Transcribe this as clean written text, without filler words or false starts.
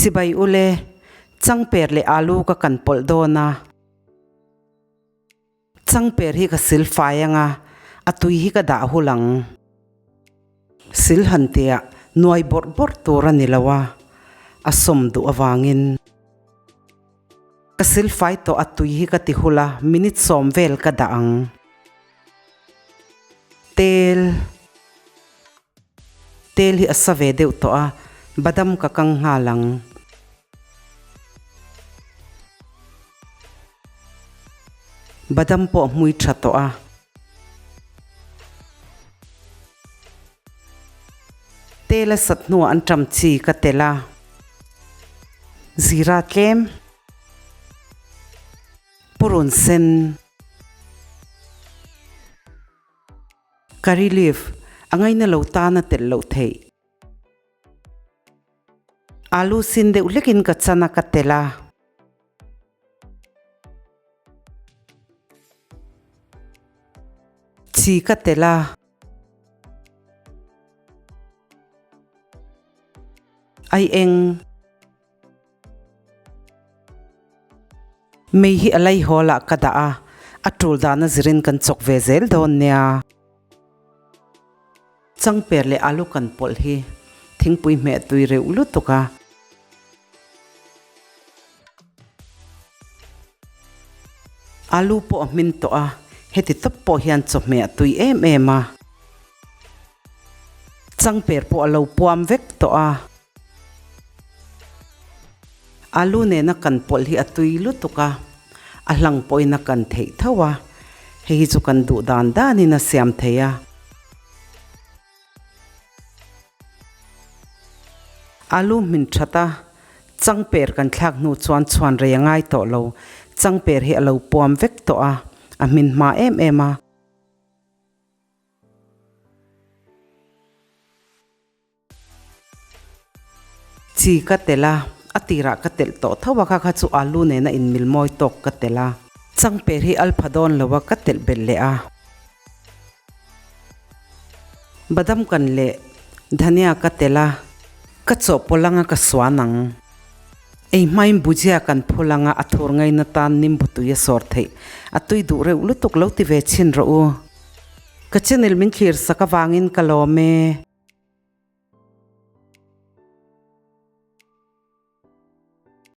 Chibai ule, changper leh alu ka kan pawlh dawn a. Changper hi ka sil fai anga, a tui hi ka dah hul ang. Sil han tia nuai bawrh bawrh tur a ni lo a, a sawm duh avangin. Ka sil fai tawh a tui hi ka ti hul a, minute sawm vel ka dah ang. Tel Tel hi a sa ve deuh tawh a, badam ka kang nghal ang. Badam pawh a hmui tha tawh a. Tel a sat hnuah an ṭam chi ka tel a. Zira tlem. Purun sen. Curry leaf, a ngaina lo tan a telh loh theih. Alu sin deuh hlekin ka chan a ka telh a. Chi ka telh a. Ai eng. Mei hi a laihawl ah ka dah a, a tul dana zirin kan chawk ve zel dawn nia. Changper leh alu kan pawlh hi thingpui hmeh tui reuh lutuk a. Alu pawh a hmin tawh a, heti tawp pawh hian chawhmeh a tui em em a. Changper pawh a lo puam vek tawh a. Alu nena kan pawlh hi a tui lutuk a, a hlang pawhin a kan theih tho a, hei hi chu kan duh dan danin a siam thei a. Alu hmin that a, changper kan thlak hnu chuan chhuan rei a ngai tawh lo, changper hi a lo puam vek tawh a, a hmin hma em em a. Chi ka telh a, a tirah ka telh tawh tho a, kha kha chu alu nena inmil mawi tawk ka telh a. Changper hi alpha dawn lo a, ka telh belh leh a. Badam kan leh dhania ka telh a, ka chawhpawlh anga ka suan ang. Ei hmain bhujia kan phul anga a thur ngaina tan nimbu tui a sawr theih. A tui duh reuh lutuk lo ti ve chhin rawh u. Ka channel min thlir sak avangin ka lawm e.